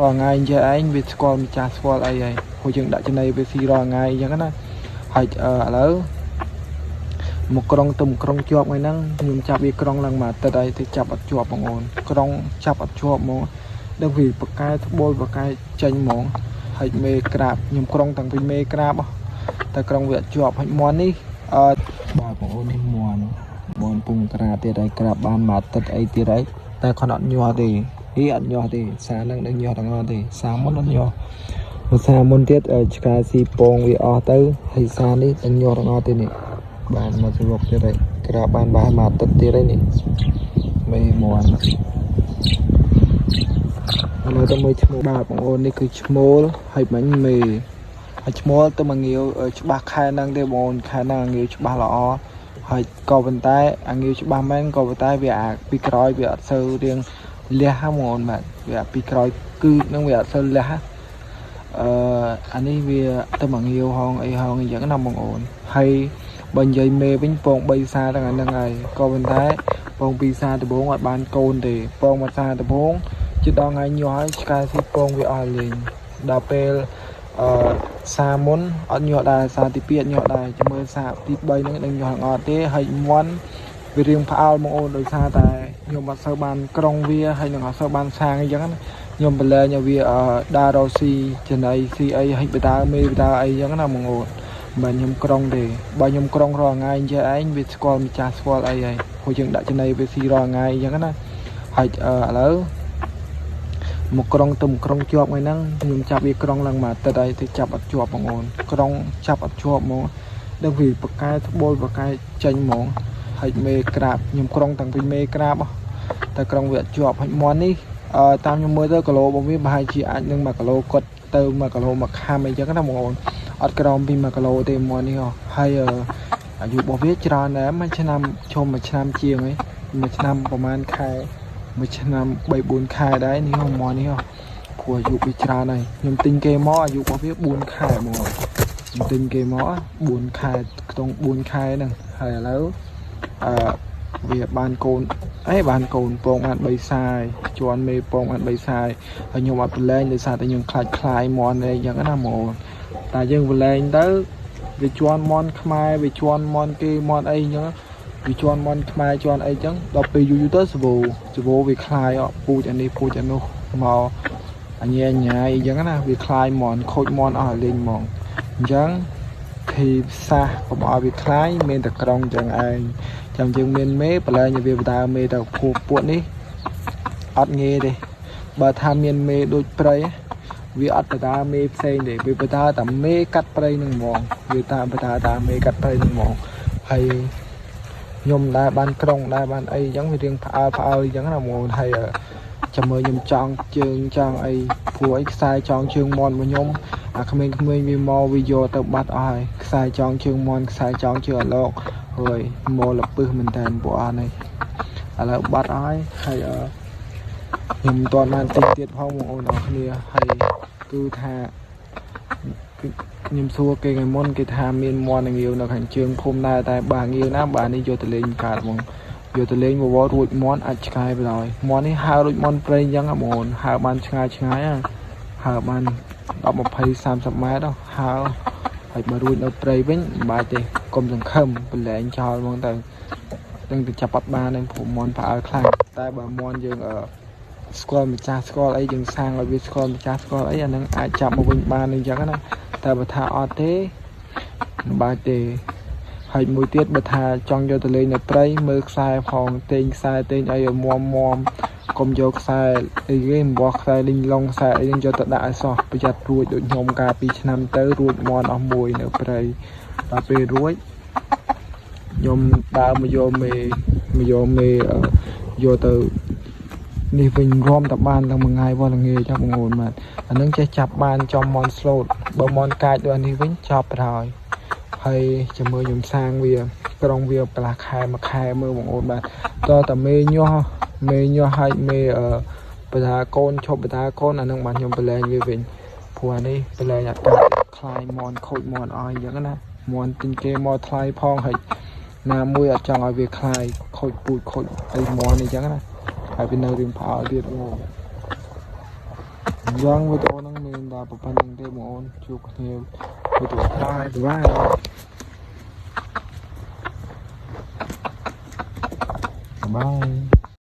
រាល់ថ្ងៃអញ្ចឹងឯងវាស្គាល់ម្ចាស់ស្គាល់អីហើយព្រោះយើងដាក់ចំណីវាស៊ីរាល់ថ្ងៃអញ្ចឹងណាហើយឥឡូវមកក្រុងទៅមកក្រុងជាប់ថ្ងៃហ្នឹងខ្ញុំចាប់វាក្រុងឡើងមួយអាទិត្យហើយទៅចាប់អត់ជាប់បងអូនក្រុងចាប់អត់ជាប់ហ្មងដឹងវាបកែត្បូលបកែចេញហ្មងហើយមេក្រាបខ្ញុំក្រុងតាំងពីមេក្រាបតែក្រុងវាអត់ជាប់ហើយមន់នេះអឺបាទបងអូននេះមន់មន់ពុំក្រាបទៀតហើយក្រាបបានមួយអាទិត្យអីទៀតហើយតែគាត់អត់ញាស់ទេហីអត់ញាស់ទេសារហ្នឹងដឹងញាស់ទាំងអស់ទេសារមុនអត់ញាស់ភាសាមុនទៀតឆ្កែស៊ីពងវាអស់ទៅហើយសារនេះដឹងញាស់ទាំងអស់ទេនេះបានមកសរុបទៀតហើយក្រាបបានបានមួយអាទិត្យទៀតហើយនេះមេមន់ឥឡូវទៅមើលឈ្មោះបាទបងអូននេះគឺឈ្មោលហើយមិញមេហើយឈ្មោលទៅមកងាវច្បាស់ខែហ្នឹងទេបងអូនខែហ្នឹងងាវច្បាស់ល្អហើយក៏ប៉ុន្តែអាងាវច្បាស់មែនក៏ប៉ុន្តែវាអាពីក្រោយវាអត់សូវរៀងលះហ្នឹងបងអូនបាទវាអាពីក្រោយគឺនឹងវាអត់សូវលះអឺអានេះវាទៅមកងាវហងអីហងអញ្ចឹងណាបងអូនហើយបើនិយាយមេវិញពង3សារទាំងអាហ្នឹងហើយក៏ប៉ុន្តែពង2សារដំបូងអត់បានកូនទេពងមួយសារដំបូងជិតដល់ថ្ងៃញាស់ហើយឆ្កែស៊ីពងវាអស់លេងដល់ពេលអឺសារមុនអត់ញាស់ដែរសារទី2អត់ញាស់ដែរចាំមើលសារទី3ហ្នឹងដឹងញាស់អត់ទេហើយមន់វារៀងផ្អើលបងអូនដោយសារតែខ្ញុំអត់សូវបានក្រុងវាហើយនឹងអត់សូវបានសាងអីចឹងណាខ្ញុំបលែងឲ្យវាដើររកស៊ីចំណីស៊ីអីហើយបដើមេបដើអីចឹងណាបងអូនមិនខ្ញុំក្រុងទេបើខ្ញុំក្រុងរាល់ថ្ងៃអញ្ចឹងឯងវាស្គាល់ម្ចាស់ស្គាល់អីហើយព្រោះយើងដាក់ចំណីវាស៊ីរាល់ថ្ងៃអញ្ចឹងណាហើយឥឡូវមកក្រុងទៅមកក្រុងជាប់ថ្ងៃហ្នឹងខ្ញុំចាប់វាក្រុងឡើងមួយអាទិត្យហើយទៅចាប់អត់ជាប់បងអូនក្រុងចាប់អត់ជាប់ហ្មងដឹងវាបកែត្បូលបកែចេញហ្មងហើយមេក្រាបខ្ញុំក្រុងតាំងពីមេក្រាបតែក្រុងវាអត់ជាប់ហើយមន់នេះអឺតាមខ្ញុំមើលទៅគីឡូរបស់វាប្រហែលជាអាចនឹង1គីឡូគាត់ទៅ1គីឡូ1ខាំអីចឹងណាបងអូនអត់ក្រោមពី1គីឡូទេមន់នេះហើយអាយុរបស់វាច្រើនដែរមួយឆ្នាំជុំមួយឆ្នាំជាងហើយមួយឆ្នាំប្រហែលខែមួយឆ្នាំ3 4ខែដែរនេះមន់នេះព្រោះអាយុវាច្រើនហើយខ្ញុំទិញគេមកអាយុរបស់វា4ខែហ្មងខ្ញុំទិញគេមក4ខែខ្ទង់4ខែហ្នឹងហើយឥឡូវអឺវាបានកូនអេបានកូនពងបាន3សាយជន់មេពងបាន3សាយហើយខ្ញុំអត់ប្រឡែងដោយសារតែខ្ញុំខ្លាចខ្លាយមន់អីចឹងណាហ្មងតែយើងប្រឡែងទៅវាជន់មន់ខ្មែរវាជន់មន់គេមន់អីចឹងវាជន់មន់ខ្មែរជន់អីចឹងដល់ពេលយូរយូរទៅសវោសវោវាខ្លាយអពូជអានេះពូជអានោះមកអញញ៉ាយអីចឹងណាវាខ្លាយមន់ខូចមន់អស់ឲ្យលេងហ្មងអញ្ចឹងធីសាសកុំឲ្យវាខ្លាយមានតែក្រុងចឹងឯងចាំយើងមានមេបលែងឲ្យវាបដើមេទៅភូពួកនេះអត់ងាយទេបើថាមានមេដូចព្រៃវាអត់បដើមេផ្សេងទេវាបដើតែមេកាត់ព្រៃនឹងហ្មងវាតាមបដើតាមមេកាត់ព្រៃនឹងហ្មងហើយខ្ញុំដែរបានក្រុងដែរបានអីអញ្ចឹងវារៀងផ្អើលផ្អើលអញ្ចឹងណាហ្មងហើយចាំមើលខ្ញុំចង់ជើងចង់អីព្រោះអីខ្សែចង់ជើងមន់របស់ខ្ញុំអាក្មេងៗវាមកវាយកទៅបាត់អស់ហើយខ្សែចង់ជើងមន់ខ្សែចង់ជើងអាឡកហើយមកលពឹសមែនតើពួកអស់នេះឥឡូវបាត់អស់ហើយហើយអឺខ្ញុំមិនទាន់បានទិញទៀតផងបងប្អូនអរគ្នាហើយគឺថាខ្ញុំសួរគេថ្ងៃមុនគេថាមានមន់ងាវនៅខាងជើងភូមិដែរតែបើងាវណាបើនេះយកទៅលេងកើតហ្មងយកទៅលេងបវររួចមន់អាចឆ្កែไปហើយមន់នេះហើររួចមន់ព្រៃអញ្ចឹងបងប្អូនហើរបានឆ្ងាយឆ្ងាយហើរបាន10 20 30ម៉ែត្រហើរហើយបើរួចនៅព្រៃវិញមិនបាច់ទេកុំសង្ឃឹមប្រឡែងចោលហ្មងទៅនឹងទៅចាប់អត់បានទេព្រោះមន់ផ្អើលខ្លាំងតែបើមន់យើងអឺស្គាល់ម្ចាស់ស្គាល់អីយើងសាងឲ្យវាស្គាល់ម្ចាស់ស្គាល់អីអានឹងអាចចាប់មកវិញបានអញ្ចឹងណាតែបើថាអត់ទេមិនបាច់ទេហើយមួយទៀតបើថាចង់យកទៅលេងនៅព្រៃមើលខ្សែផងតេងខ្សែតេងអីឲ្យមមមកុំយកខ្សែអីគេអំបោះខ្សែលីងឡុងខ្សែអីហ្នឹងយកទៅដាក់ឲ្យសោះប្រយ័ត្នរួចដូចខ្ញុំកាលពីឆ្នាំទៅរួចមន់អស់មួយនៅព្រៃដល់ពេលរួចខ្ញុំដើរមកយកមេមកយកមេយកទៅនេះវិញរំតបានទាំងមួយថ្ងៃវល់ល្ងាចចាបងអូនបាទអានឹងចេះចាប់បានចំមន់ស្លូតបើមន់កាចដូចអានេះវិញចប់ទៅហើយហើយចាំមើលខ្ញុំសាងវាក្រុងវាកន្លះខែមួយខែមើលបងអូនបាទតតែមេញាស់មេញាស់ហើយមេអឺបតាកូនឈប់បតាកូនអានឹងបានខ្ញុំប្រឡែងវាវិញព្រោះអានេះប្រឡែងអត់កើតខ្លាយមន់ខូចមន់អស់អញ្ចឹងណាមន់ទិញគេមកថ្លៃផងហើយណាមួយអត់ចង់ឲ្យវាខ្លាយខូចពូជខូចអីមន់អីចឹងណាហើយវានៅរៀងផ្អើលទៀតអូ អញ្ចឹងវីដេអូហ្នឹងមានតែប៉ុណ្្នឹងទេបងអូនជួបគ្នាវីដេអូក្រោយ bye bye.